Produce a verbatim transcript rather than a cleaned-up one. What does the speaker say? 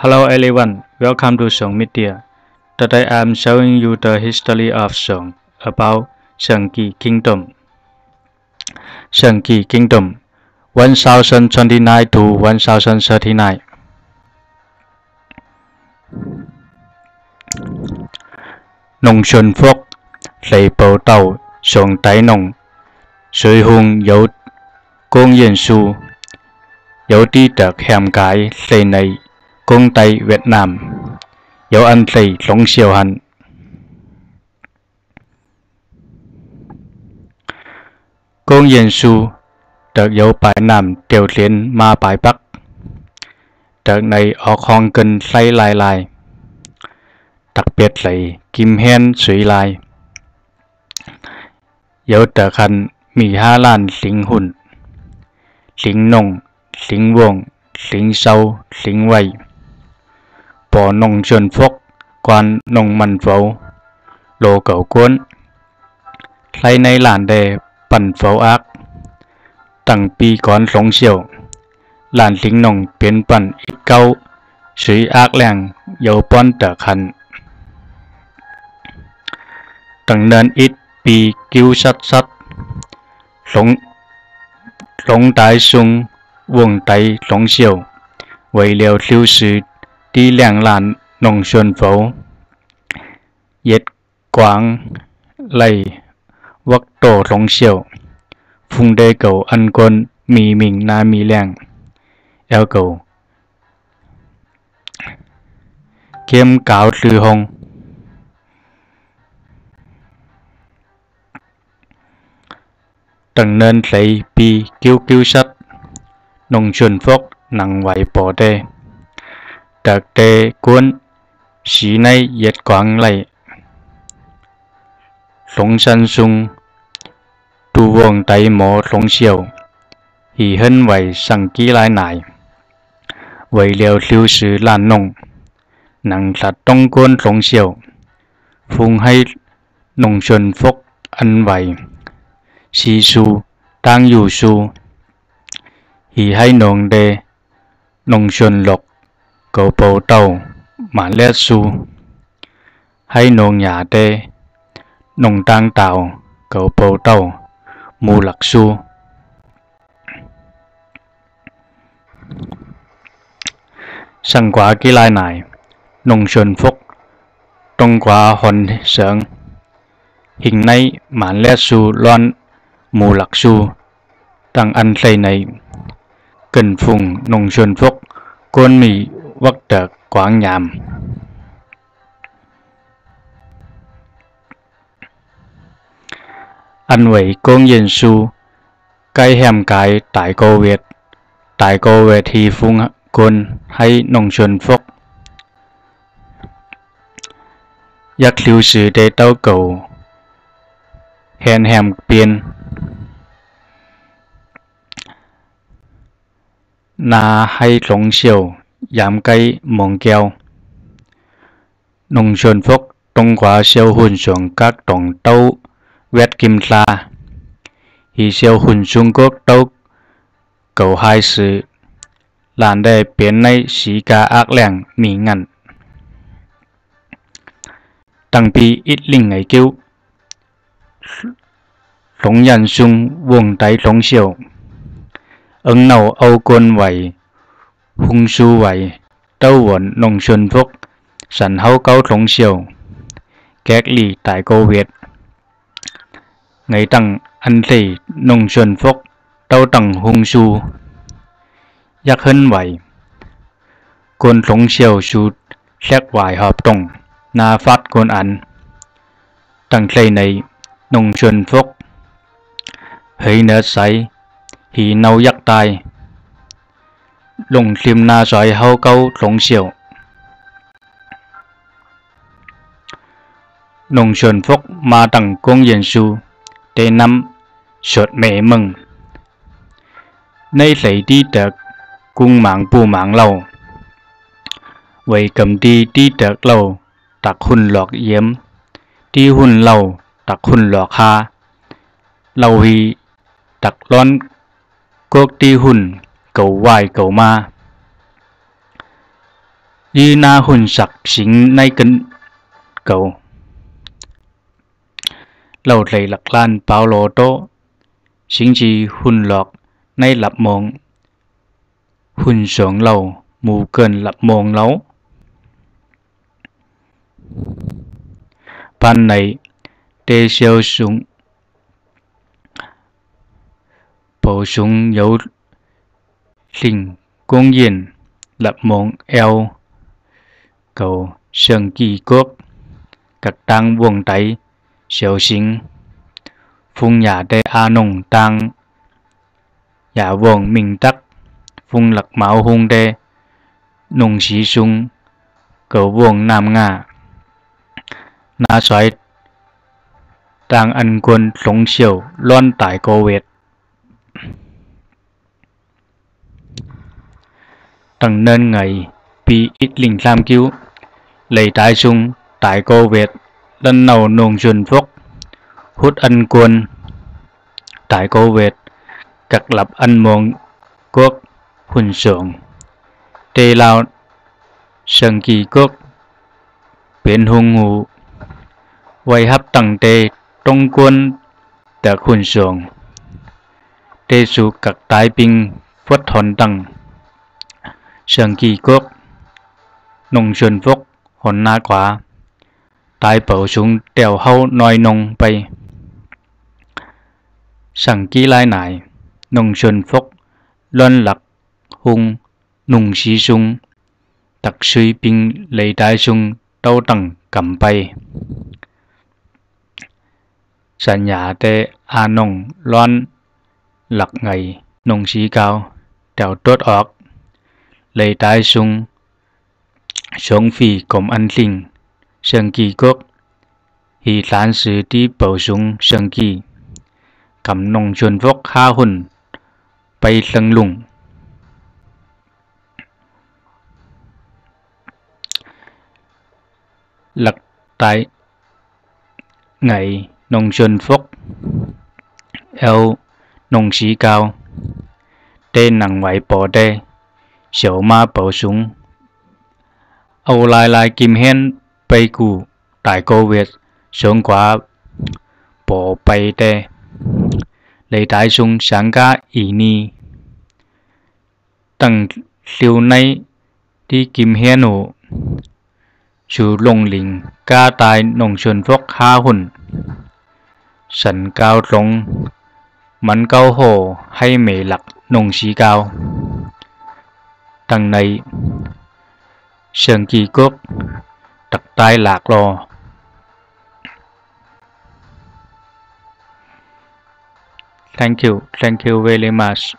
Hello everyone, welcome to Shong Media. Today I am showing you the history of Shong about Shang Ki Kingdom. Shang Ki Kingdom, one thousand twenty-nine to one thousand thirty-nine. Nong Shun Fok lei pou tau Shong tai nong, Sui Hung yow Gong Yin Su, yow di dak hem gai lei nei gong tai Vietnam, yow an lei long siu han. Gong Yin Su dak yow bai nam diu lien ma bai bak, dak nei ok hong gen lai lai lai, dak biet lei kim hen sui lai. Yow dak han mi ha lan ling hun, ling nong, ling wong, ling sau, ling wei. Bo Nong Shun Fok guan nong man fou, lo gau guon. Lai nei lan de ban fou ak. Dang bi guan long siu, lan ling nong pien ban it gau, sui ak leng yow bon dak han. Dang nen it bi giu sat sat, long, long tai sung, wong tai long siu, wei liu liu sui di leng lan Nong Shun fou. Yet guang lei wak do long siu, fung de gau an guon mi ming na mi leng, el gau kiem gau lü hong. Dang nen lei bi giu giu sat, Nong Shun Fok nang wai bo de. Dak de guon, si nei yet guang lei. Long san sung, du wong tai mo long siu, hi hen wei sang ki lai nai. Wei liu liu sui lan nong, nang lat dong guon long siu, fung hai Nong Shun Fok an wei. Si su, dang yu su, hi hai nong de, Nong Shun Lok, gau pou tau, man let su. Hai nong ya de, Nong Dang Dau, gau pou tau, mu lak su. Sang gua ki lai nai, Nong Shun Fok dong gua hon seung. Hing nei man let su luan mu lak su, dang an lei nei. Gen fung Nong Shun Fok guon mi wak dak guang yam. An wei Gong Yin Su, kai hem gai tai gau wet, tai gau wet hi fung guon hai Nong Shun Fok. Yak liu sui de tau gau, hen hem pien. Na hai long siu, yam gai mong giau. Nong Shun Fok dong gua siu hun suang gak dong tau wet kim la. Hi siu hun sung gok tau gau hai sui, lan de pien nei si ga ak leng mi ngan. Dang bi it ling ngai giu, long yan sung wong tai long siu. Eng nau au guon wei, hung su wei, tau won Nong Shun Fok, san hau gau long siu. Gek li tai gau wet. Ngai dang an lei Nong Shun Fok, tau dang hung su. Yak hen wei. Guon long siu su lek wai hop dong, na fat guon an. Dang lei nei, Nong Shun Fok. Hei nai sai, hi nau yak tai. Long lim na soi hau gau long siu. Nong Shun Fok ma dang Gong Yin Su, te nam suat me meng. Nei lei di dak kung mang bu mang lau. Wei gam di di dak lau, dak hun lok yiem. Di hun lau, dak hun lok ha. Lau hi dak luan gok di hun, gau wai gau ma. ယိုၼ်းၼႃး ႁုၼ်ႇသၢၵ်ႈသိင်ႇၼႂ်းၵၼ်ၵဝ်ႇ လဝ်ႈလႆႈလၢၵ်ႇလၢၼ်ႉပဝ်းလေႃးတေႃး သိင်ႇၸီႇႁုၼ်ႇလွၵ်ႇၼႂ်းလပ်ႉမူင်း ႁုၼ်ႇသွင်ႇလဝ်ႈ မူႇၵိူၼ်ႇလပ်ႉမူင်းလဝ်ႈ ပၢၼ်ၼႆႉ တေသဵဝ်ႈသုင် ပဝ်ႇသုင်ယဝ်ႉ လိင်ႇၵုင်းယဵၼ်ႇ လပ်ႉမူင်းဢႅဝ်ၵဝ်ႇ သႅင်ႇၵျီႇၵူၵ်ႉ ၵၢၵ်ႇတၢင်းဝူင်ႈတႆး သဵဝ်ႈသိင်ႇ ၽုင်းယႃႇတႄႉ ဢႃႇၼွင်ႉတၢင်း ယႃႇဝူင်ႈမိင်ႈတၵ်း ၽုင်းလၢၵ်ႇမၢဝ်ႁုင်းတႄႉ ၼုင်ႈသီသုင် ၵဝ်ႇဝူင်ႈၼမ်ႉငႃႇ ၼႃႈသွႆ တၢင်းဢၼ်ၵူၼ်းလူင်သဵဝ်ႈ လွၼ်ႉတၢႆၵူဝ်ႇဝိတ်ႉ တင်ႈၼၼ်ႉငၢႆႈ ပီဢိတ်းလိင်ႇသၢမ်ၵိဝ်ႇ လႆႈတၢႆသုင် တၢႆၵူဝ်ႇဝိတ်ႉ လၼ်ႇၼဝ်ႈၼုင်ႈသုၼ်ႇၽုၵ်ႇ ႁုတ်းဢၼ်ၵူၼ်း တၢႆၵူဝ်ႇဝိတ်ႉ ၵၢၵ်ႇလပ်ႉဢၼ်မွင်းၵူၵ်ႉ ႁုၼ်ႇသွင်ႇ တေလၢဝ် သႅင်ႇၵျီႇၵူၵ်ႉ ပဵၼ်ႁုင်ႈႁူႉ ဝႆႉႁပ်ႉတင်ႈတႄႇ တူင်ႇၵူၼ်း တႅၵ်ႇႁုၼ်ႇသွင်ႇ တေသူႇၵၢၵ်ႇတၢႆပိင်ႈ ၽူတ်ႉထွၼ်တင်ႈ သႅင်ႇၵျီႇၵူၵ်ႉ ၼုင်ႈသုၼ်ႇၽုၵ်ႇ ႁွၼ်ၼႃႈၶႂႃ တၢႆပဝ်ႇသုင်တႅဝ်ႁဝ်းၼွႆႉၼွင်ႈပႆ သႅင်ႇၵျီႇလၢႆးၼၢႆ ၼုင်ႈသုၼ်ႇၽုၵ်ႇ လွၼ်ႉလၢၵ်ႇႁုင်း ၼုင်ႈသီသုင် တၢၵ်ႇသုၺ်ႇပိင်ႈ လႆႈတၢႆသုင် တဝ်ႈတင်ႈၵမ်ပႆ သၼ်ယႃႇတႄႉ ဢႃႇၼွင်ႉ လွၼ်ႉလၢၵ်ႇငၢႆ ၼုင်ႈသီၵၢဝ်ႇ တႅဝ်ႇတူတ်းဢွၵ်ႇ လႆႈတၢႆသုင် သုင်ၽီၵုမ်ႇဢၼ်လိင်ႇ သႅင်ႇၵျီႇၵူၵ်ႉ ႁီႇသၢၼ်သိုဝ်ႇတီႈပဝ်ႇသုင်သႅင်ႇၵျီႇ ၵမ်ၼုင်ႈသုၼ်ႇၽုၵ်ႇ ႁႃႈႁုၼ်ႇ ပႆႇသၢင်ႇလုင်း လၢၵ်ႇတၢႆငၢႆ ၼုင်ႈသုၼ်ႇၽုၵ်ႇ ဢႅဝ်ၼုင်ႈသီၵၢဝ်ႇ တႄႉၼင်ႇဝႆႉပေႃးတႄႉ သဵဝ်ႈမႃးပဝ်ႇသုင် ဢဝ်လၢႆလၢႆၵိမ်ႁႅၼ်း ပႆႇၵူႈ တၢႆၵူဝ်ႇဝိတ်ႉ သုင်ၵႂႃႇ ပေႃးပႆႇတႄႉ လႆႈတၢႆသုင်သင်ၵႃႈဢီႇၼီႈ တင်ႈသဵဝ်ႈၼႆႉ တီႈၵိမ်ႁႅၼ်းႁူဝ် သူလူင်ႇလိင်ႇ ၵႃႈတၢႆၼုင်ႈသုၼ်ႇၽုၵ်ႇ ႁႃႈႁုၼ်ႇ သၼ်ၵၢဝ်ႇလူင် မၼ်းၵဝ်ႇႁူဝ်ႇ ႁႂ်ႈမႄႈလၢၵ်ႇၼုင်ႈသီၵၢဝ်ႇ တင်ႈၼႆႉ သႅင်ႇၵျီႇၵူၵ်ႉ တၢၵ်ႇတၢႆလၢၵ်ႇလေႃႇ Thank you, thank you very much.